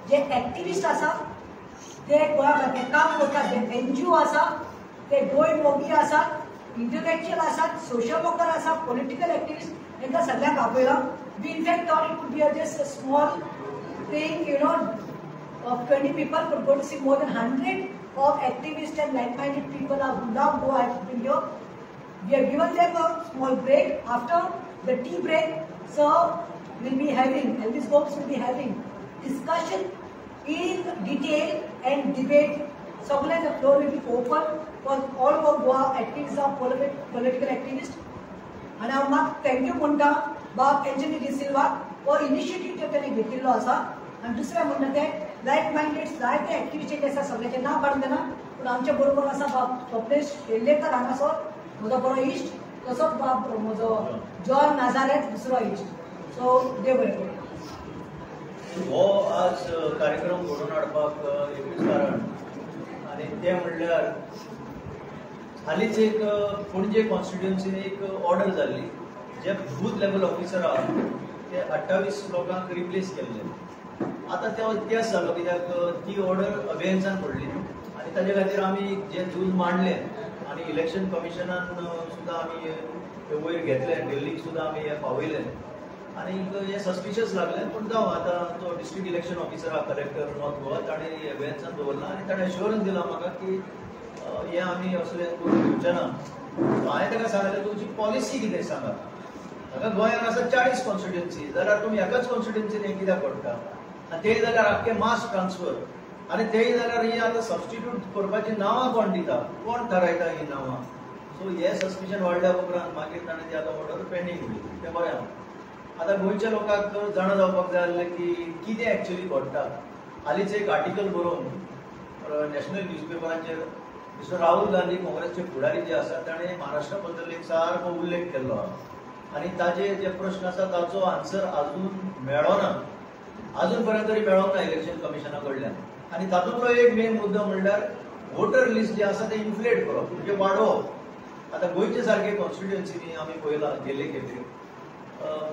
जे activist आसा ते गोंया खातीर काम करतात, जे एनजीओ आसा ते गोंय मोगी आसात, इंटलेक्च्युअल आसात, सोशल वर्कर आसा, पॉलिटिकल एक्टिविस्ट, तांकां सगळ्यांक आपयलां. We in fact thought it could be a just a small thing, you know, of 20 people, but going to see more than 100 of activists and like-minded people are who love Goa have been here. We have given them a small break. After the tea break, sir will be having, Elvis Gomes will be having discussion in detail and debate. Somewhere the floor will be open for all of Goa activists or political activists. And I want thank you म्हणटा बाब एंजनी डिसिल्वा हो initiative ताणें घेतिल्लो आसा. आनी दुसरें म्हणटा तें लायक मायंडेड जायते एक्टिविस्ट आसा, सगळ्याचें नांव काडून दिना, पूण आमच्या बरोबर आसा बाब स्वप्नेश शेल्लेकर हांगासर म्हजो बरो इश्ट, तसोच बाब म्हजो जॉन नाजारेत दुसरो इश्ट. सो देव बरें करूं. हो आज कार्यक्रम घडोवन हाडपाक एकूच कारण आनी तें म्हणल्यार हालींच एक पणजे कॉन्स्टिट्युएन्सीन एक ऑर्डर जाल्ली, जे बूथ लेवल ऑफिसर आहा ते 28 लोकांक रिप्लेस केल्ले. आतां तो इतिहास जालो कित्याक ती ऑर्डर अबेयन्सान पडली आनी ताजे खातीर आमी जे झूज मांडलें आनी इलेक्शन कमिशनान सुद्दां आमी ते वयर घेतले, दिल्लीक सुद्दां आमी हें पावयलें आनी हें सस्पिशियस लागलें. पूण जावं, आतां तो डिस्ट्रिक्ट इलेक्शन ऑफिसर आहा कलेक्टर नॉर्थ गोवा, ताणें अबेयन्सान दवरला आनी ताणें एश्योरन्स दिला म्हाका की हें आमी असलें करून दिवचें ना. हांवें ताका सांगलें तुमची पॉलिसी कितें सांगात. हांगा गोंयांत आसा 40 कॉन्स्टिट्युएन्सी, जाल्यार तुमी एकाच कॉन्स्टिट्युएन्सीन हें कित्याक पडटा? आनी तेय जाल्यार आख्खे मास ट्रान्सफर, आनी तेय जाल्यार ही आतां सबस्टिट्यूट करपाचीं नांवां कोण दिता, कोण थारायता ही नांवां? सो हें सस्पिशन वाडल्या उपरांत मागीर ताणें ती आतां ऑर्डर पेंडींग उरली. तें बरें आहा. आतां गोंयच्या लोकांक जाणा जावपाक जाय आसलें की कितें एक्चुअली घडटा. हालींच एक आर्टिकल बरोवन नॅशनल न्यूजपेपरांचेर मिस्टर राहुल गांधी काँग्रेसचे फुडारी जे आसा ताणें महाराष्ट्रा बद्दल एक सारको उल्लेख केल्लो आहा आनी ताजे जे प्रश्न आसा ताचो आन्सर आजून मेळना, आजून पर्यंत तरी मेळोंक ना इलेक्शन कमिशना कडल्यान. आनी तातूंतलो एक मेन मुद्दो म्हणल्यार वोटर लिस्ट जे आसा तें इन्फ्लेट करप, म्हणजे वाडोवप. आतां गोंयचे सारके कॉन्स्टिट्युएन्सीनी आमी पळयलां गेल्ले खेपे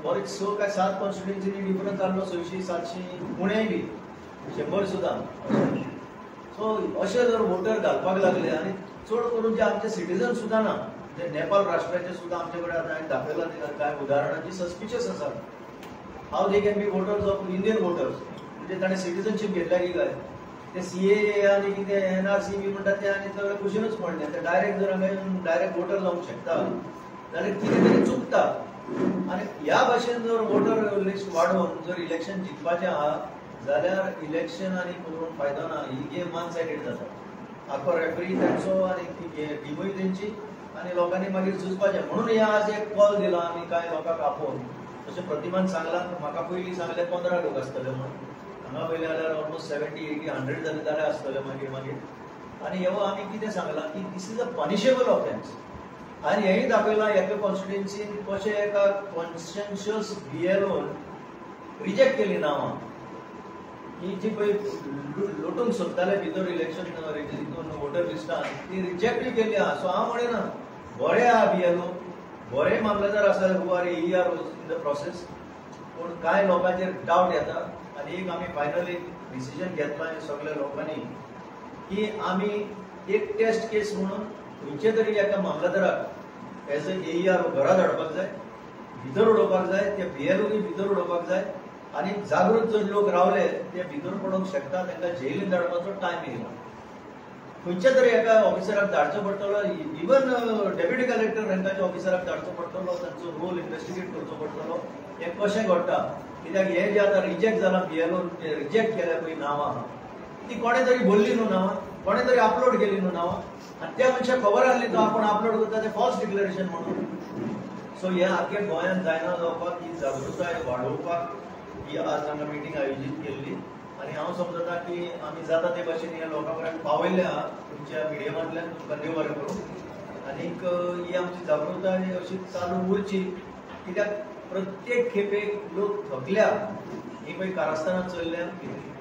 बरेच 6 काय 7 कॉन्स्टिट्युएन्सीनी डिफरन्स आसलो, 600 700 उणेय बी 100 सुद्दां. सो अशें जर वोटर घालपाक लागले आनी चड करून जे आमचे सिटीजन सुद्दां ना, जे नेपाळ राष्ट्राचे सुद्दां आमचे कडेन आतां हांवें दाखयलां कांय उदाहरणां जी सस्पिशियस आसात. How they can be voters of Indian voters, म्हणजे ताणें सिटीजनशीप घेतल्या की काय? ते सीए आनी कितें एनआरसी बी म्हणटा ते आनी सगळे कुशीनूच पडले. ते डायरेक्ट जर हांगा येवन डायरेक्ट वोटर जावंक शकता जाल्यार कितें तरी चुकता. आनी ह्या भाशेन जर वोटर लिस्ट वाडोवन जर इलेक्शन जिखपाचें आहा जाल्यार इलेक्शन आनी करून फायदो ना. ही गेम वन सायडेड जाता. आखो रेफरी तांचो आनी ती टिमूय तेंची आनी लोकांनी मागीर झुजपाचें. म्हणून हे आज एक कॉल दिला आमी कांय लोकांक आपोवन, तशें प्रतिमान सांगलां म्हाका पयलीं सांगलें 15 लोक आसतले म्हणून, हांगा पयलीं जाल्यार ऑलमोस्ट 70 80 100 जाले जाल्यार आसतले मागीर मागीर. आनी हे आमी कितें सांगलां की this is a punishable offence. आनी हेंय दाखयलां एका कॉन्स्टिट्युएन्सीन कशें एका कॉन्शियस बीएलओन रिजेक्ट केली नांवां ही जी पळय लोटूंक सोदताले भितर इलेक्शन हितून वोटर लिस्टान ती रिजेक्टूय केल्ली आहा. सो हांव म्हणिना बरें आहा बीएलओ, बरे मामलेदार आसा who are AER in the process, पूण कांय लोकांचेर डावट येता. आनी एक आमी फायनली डिसिजन घेतलां सगळ्या लोकांनी की आमी एक टेस्ट केस म्हणून खंयचे तरी एका मामलेदाराक एज अ एईआर घरा धाडपाक जाय, भितर उडोवपाक जाय, ते बीएलओ भितर उडोवपाक जाय. आनी जागृत जर लोक रावले ते भितर पडोवंक शकता, तांकां जेलीन धाडपाचो टायम येयला. खंयच्या तरी एका ऑफिसराक धाडचो पडटलो, इवन डेप्युटी कलेक्टर रँकाच्या ऑफिसराक धाडचो पडटलो, तांचो रोल इन्वेस्टिगेट करचो पडटलो हें कशें घडटा. कित्याक हें जें आतां रिजेक्ट जालां बीएलओ रिजेक्ट केल्या पळय नांवां, ती कोणें तरी भरली न्हू नांवां, कोणें तरी अपलोड केली न्हू नांवां, आनी त्या मनशाक खबर आसली तो आपूण अपलोड करता तें फॉल्स डिक्लेरेशन म्हणून. सो हें आख्खें गोंयांत जायना जावपाक ही जागृताय वाडोवपाक ही आज हांगा मिटींग आयोजीत केल्ली. आनी हांव समजता की आमी जाता ते भाशेन ह्या लोकां पर्यंत पावयल्ले आहा तुमच्या मिडियमांतल्यान, तुमकां देव बरें करूं. आनीक ही आमची जागृताय अशी चालू उरची, कित्याक प्रत्येक खेपेक लोक थकल्या, ही पळय कारस्थानां चल्ल्या,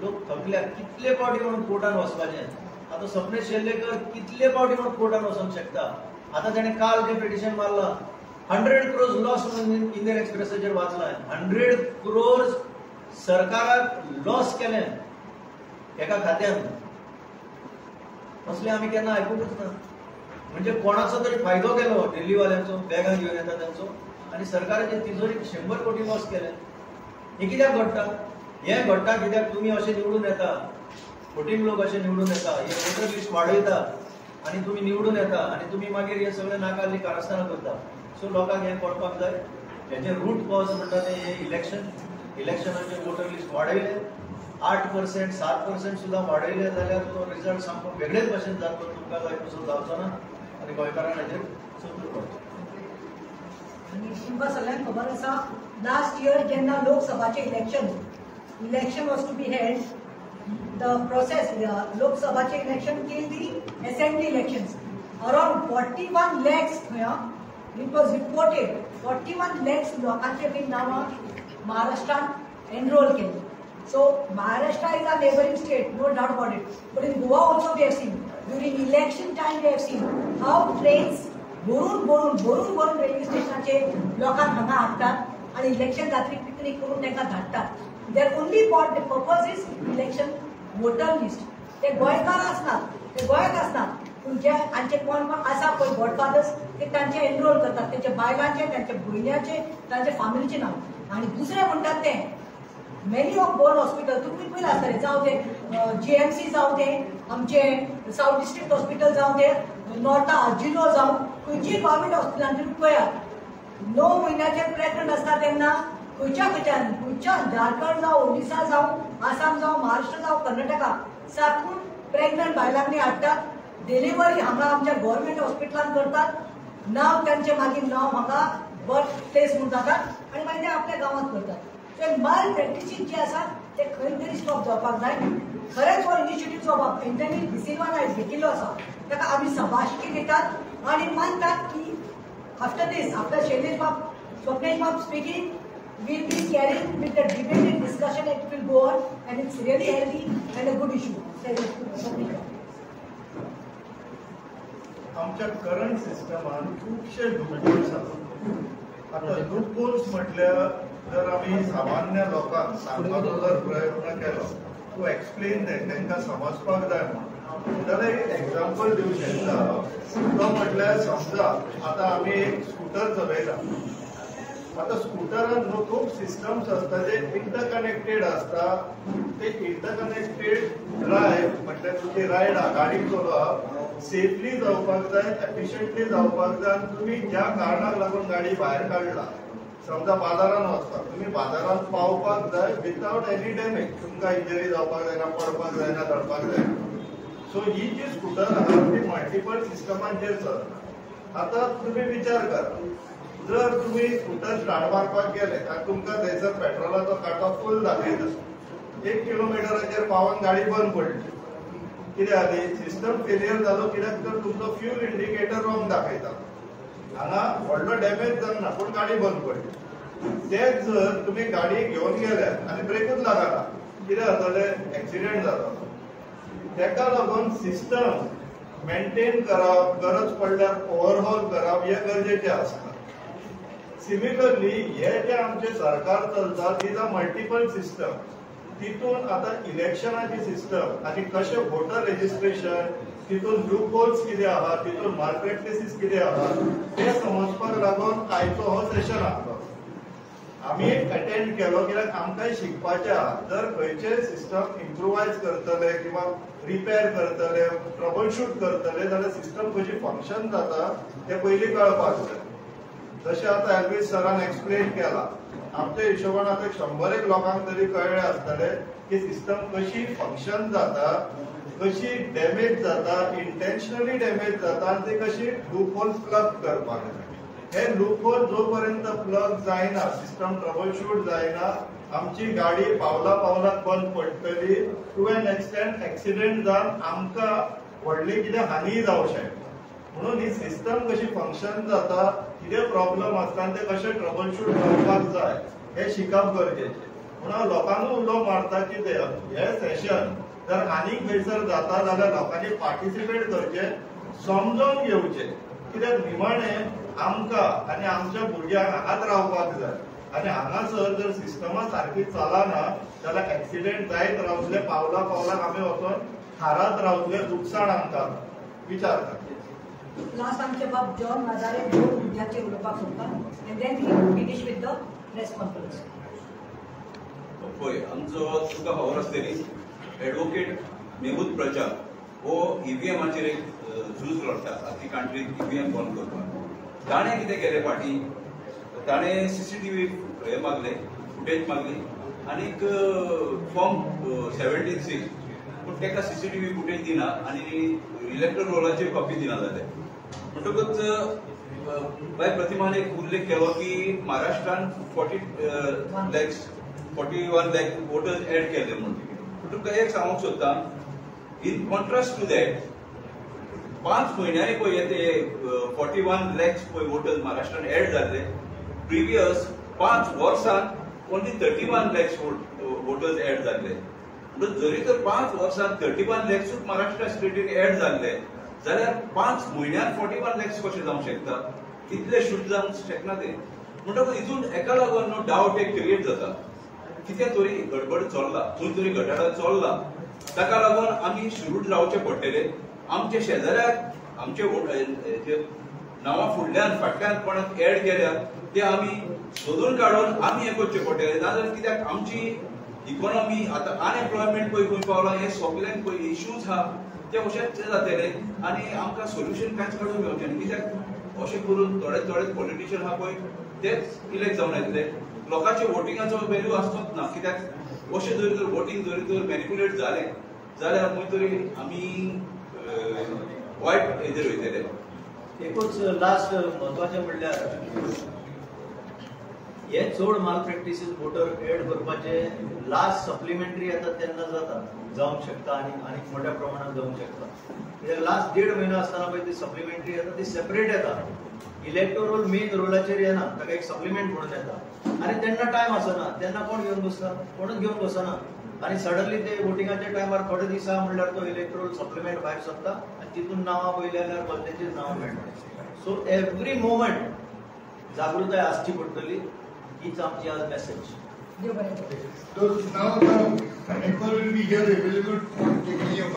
लोक थकल्या. कितले फावटी म्हणून कोर्टान वचपाचें? आतां स्वप्नेश शेल्लेकर कितले फावटी म्हणून कोर्टान वचोंक शकता? आतां ताणें काल जें पिटिशन मारलां 100 क्रोर्स लॉस म्हणून इंडियन एक्सप्रेसाचेर वाचलां, 100 क्रोर्स सरकाराक लॉस केलें. एका खात्यान. असले आमी केन्ना आयकूंकच ना. म्हणजे कोणाचो तरी फायदो केलो दिल्लीवाल्यांचो, बॅगां घेवन येता तांचो, आनी सरकाराचे तिजोरीक 100 कोटी लॉस केले. हें कित्याक घडटा? हें घडटा कित्याक तुमी अशें निवडून येता, फटींग लोक अशें निवडून येता, हे वोटर लिस्ट वाडयता आनी तुमी निवडून येता आनी तुमी मागीर हे सगळे नाकाल्ली कारस्थानां करता. सो लोकांक हें कळपाक जाय. हेजें रूट कॉज म्हणटा तें हें इलेक्शन. इलेक्शनाचें वोटर लिस्ट वाडयलें, 8% 7% सुद्दां वाडयले जाल्यार तो रिजल्ट सामको वेगळेच भशेन जातलो, तुमकां जाय तसो जावचो ना आनी गोंयकारांक हाजेर चतूर पडचें. आनी तुमकां सगळ्यांक खबर आसा, लास्ट इयर जेन्ना लोकसभाचें election was to be held, the process लोकसभाचें election till the assembly elections around 41 lakhs खंय it was reported 41 lakhs लोकांचे बी नांवां महाराष्ट्रान एनरोल केली. So Maharashtra is a neighbouring state, no doubt about it, but in Goa also we have seen during election time we have seen how trains भरून भरून भरून भरून railway स्टेशनाचेर लोकांक हांगा हाडटात आनी इलेक्शन जात्री पिकनीक करून तांकां धाडटात. Their only purpose is election voter list. ते गोंयकार आसनात, ते गोंयांत आसनात, पूण जे हांचे कोण कोण आसा पळय गॉडफादर्स, ते तांचे एनरोल करतात, तांच्या बायलांचे, तांच्या भुरग्यांचे, तांच्या फामिलीचे नांव. आनी दुसरें म्हणटात तें मेनी ऑफ गोवन हॉस्पिटल तुमी पयलें आसतलें, जावं तें GMC जावं तें आमचें सावथ डिस्ट्रिक्ट हॉस्पिटल जावं तें नॉर्था आजिलो जावं, खंयचीय गव्हर्मेंट हॉस्पिटलान तुमी पळयात, 9 म्हयन्याचेर प्रेग्नंट आसता तेन्ना खंयच्या खंयच्यान खंयच्यान झारखंड जावं, ओडिसा जावं, आसाम जावं, महाराष्ट्र जावं, कर्नाटका साकून प्रेग्नंट बायलांनी हाडटात. डिलिव्हरी हांगा आमच्या गव्हर्मेंट हॉस्पिटलान करतात, नांव तांचें मागीर नांव हांगा बर्थ प्लेस म्हूण जातात आनी मागीर ते आपल्या गांवांत करतात. ते माल प्रॅक्टिसीस जे आसात ते खंय तरी स्टॉप जावपाक जाय. खरेंच हो इनिशिएटीव जो बाब एंथनी डिसिल्वान आयज घेतिल्लो आसा ताका आमी सभाशकी दितात आनी मानतात की आफ्टर दीस, आफ्टर शैलेश बाब, स्वप्नेश बाब speaking, we'll be carrying with the debate and discussion. It will go on and it's really healthy and a good issue. आमच्या करंट सिस्टमान खुबशे लूपहोल्स आसात. आतां लूपहोल्स म्हटल्यार जर आमी सामान्य लोकांक सांगपाचो जर प्रयत्न केलो, टू एक्सप्लेन that, तांकां समजपाक जाय म्हणून, जाल्यार एक एग्जाम्पल दिवंक शकता. तो म्हटल्यार समजा आतां आमी एक स्कुटर चलयता. आतां स्कुटरान न्हू खूब सिस्टम्स आसता जे इंटरकनेक्टेड आसता. ते इंटरकनेक्टेड ड्रायव्ह म्हटल्यार तुजी रायड आहा, गाडी चलोवप सेफली जावपाक जाय, एफिशियंटली जावपाक जाय. आनी तुमी ज्या कारणाक लागून गाडी भायर काडला, समजा बाजारान वचपाक, तुमी बाजारान पावपाक जाय विदावट एनी डॅमेज, तुमकां इंजरी जावपाक जायना, पडपाक जायना, धडपाक जायना. सो ही जी स्कुटर आहा ती मल्टिपल सिस्टमांचेर चलता. आतां तुमी विचार करा, जर तुमी स्कुटर स्टार्ट मारपाक गेले आनी तुमकां थंयसर पेट्रोलाचो कांटो फूल दाखयता, 1 किलोमिटराचेर पावन गाडी बंद पडली, कितें जालें? सिस्टम फेलियर जालो. कित्याक तर तुमचो फ्यूल इंडिकेटर रॉंग दाखयता. हांगा व्हडलो डॅमेज जालना पूण गाडी बंद पडली. तेच जर तुमी गाडी घेवन गेले आनी ब्रेकूच लागना, कितें जातलें? एक्सिडेंट जातलो. ताका लागून सिस्टम मेंटेन करप, गरज पडल्यार ओवरहॉल करप हें गरजेचें आसता. सिमिलरली हे जे आमचे सरकार चलता these are multiple system. तितून आतां इलेक्शनाची सिस्टम आनी कशें वोटर रेजिस्ट्रेशन, तितून लूपहोल्स कितें आहा, तितून मालप्रॅक्टिसीस कितें आहा, ते समजपाक लागून आयचो हो सेशन आसलो. आमी अटेंड केलो कित्याक आमकांय शिकपाचें आहा. जर खंयचेय सिस्टम इम्प्रुवायज करतले किंवा रिपेर करतले, ट्रबलशूट करतले जाल्यार सिस्टम कशी फंक्शन जाता तें पयलीं कळपाक जाय. जशें आतां एल्वीस सरान एक्सप्लेन केला, आमच्या हिशोबान आतां 100 लोकांक तरी कळ्ळें आसतलें की सिस्टम कशी फंक्शन जाता, कशी डॅमेज जाता, इंटेन्शनली डॅमेज जाता आनी ती कशी लूपहोल प्लग करपाक जाय. हे लूपहोल जो पर्यंत प्लग जायना, सिस्टम ट्रबलशूट जायना, आमची गाडी पावला पावलाक बंद पडटली. टू एन एक्सटेंट एक्सिडेंट जावन आमकां व्हडली कितें हानी जावं शकता. म्हणून ही सिस्टम कशी फंक्शन जाता, कितें प्रॉब्लम आसता आनी ते कशें ट्रबलशूट करपाक जाय हें शिकप गरजेचें. म्हणून हांव लोकांकूय उलो मारता की हे सेशन जर आनीक खंयसर जाता जाल्यार लोकांनी पार्टिसिपेट करचें, समजून घेवचें. कित्याक निमाणें आमकां आनी आमच्या भुरग्यांक हांगाच रावपाक जाय. आनी हांगासर जर सिस्टमा सारकी चलना जाल्यार एक्सिडेंट जायत रावतले, पावला पावलाक आमी वचोन थारात रावतले, लुकसाण आमकां विचार कर. लास्ट आमचे बाब जॉन नाजारे दोन मुद्द्याचेर उलोवपाक सोदता and then we finish with the press conference. पळय आमचो तुका खबर आसतली एडवोकेट मेहूद प्रजा हो ईव्हीएमाचेर एक झूज लढटा आख्खी कंट्रीक ईव्हीएम बंद करपाक. ताणें कितें केलें फाटीं, ताणें सीसीटीव्ही हे मागले, फुटेज मागली आनीक फॉर्म 17(6), पूण ताका सीसीटीव्ही फुटेज दिना आनी इलेक्ट्रल रोलाची कॉपी दिना जाले. म्हणटकूच बाय प्रतिमान एक उल्लेख केलो की महाराष्ट्रान 41 लाख वोटर्स एड केले म्हणून. पूण तुमकां एक सांगूंक सोदता, इन कॉन्ट्रास्ट टू that 5 म्हयन्यांनी पळय ते 41 लॅक्स पळय वोटर्स महाराष्ट्रान एड जाल्ले, प्रिवियस 5 वर्सांत ओन्ली 31 लॅक्स वोटर्स एड जाल्ले. म्हणून जरी तर 5 वर्सांत 31 लॅक्सूच महाराष्ट्र स्टेटीन एड जाल्ले जाल्यार 5 म्हयन्यांत 41 लॅक्स कशें जावंक शकता? इतले शूट जावंक शकना ते. म्हणटकूच हितून एका लागून न्हू डावट एक क्रिएट जाता, कितें तरी गडबड चल्ला, खंय तरी घटाडा चल्ला. ताका लागून आमी शुरूट रावचें पडटलें. आमचे शेजाऱ्याक आमचे नांवां फुडल्यान फाटल्यान कोणाक एड केल्या ते आमी सोदून काडून आमी हें करचें पडटलें. नाजाल्यार कित्याक आमची इकॉनॉमी आतां अनएम्प्लॉयमेंट पळय खंय पावला, हे सगळ्यांक पळय इश्यूज आहा ते अशेंच जातले आनी आमकां सोल्युशन कांयच काडूंक मेळचें ना. कित्याक अशें करून थोडे थोडे पॉलिटिशियन आहा पळय तेच इलेक्ट जावन येतले, लोकांचे वोटिंगाचो व्हॅल्यू आसचोच ना. कित्याक अशें जरी तर वोटींग जरी तर मॅनिपुलेट जालें जाल्यार खंय तरी आमी वायट हेजेर वयतले. एकूच लास्ट म्हत्वाचें म्हणल्यार हे चड माल प्रॅक्टिसीस वोटर एड करपाचे लास्ट सप्लिमेंटरी येता तेन्ना जाता, जावंक शकता आनी आनीक मोठ्या प्रमाणात जावंक शकता. कित्याक लास्ट 1.5 म्हयनो आसतना पळय ती सप्लिमेंटरी येता, ती सेपरेट येता, इलेक्टोरल मेन रोलाचेर येना, ताका एक सप्लिमेंट म्हणून येता आनी तेन्ना टायम आसना, तेन्ना कोण घेवन बसता, कोणूच घेवन बसना आनी सडनली ते वोटिंगाच्या टायमार थोडे दीस आहा म्हणल्यार तो इलेक्टोरल सप्लिमेंट भायर सरता आनी तितून नांवां पळयली जाल्यार भलत्याचीच नांवां मेळटा. सो एवरी मोमेंट जागृताय आसची पडटली, हीच आमची आज message. देव बरें करूं. So now the paper will be here available for taking your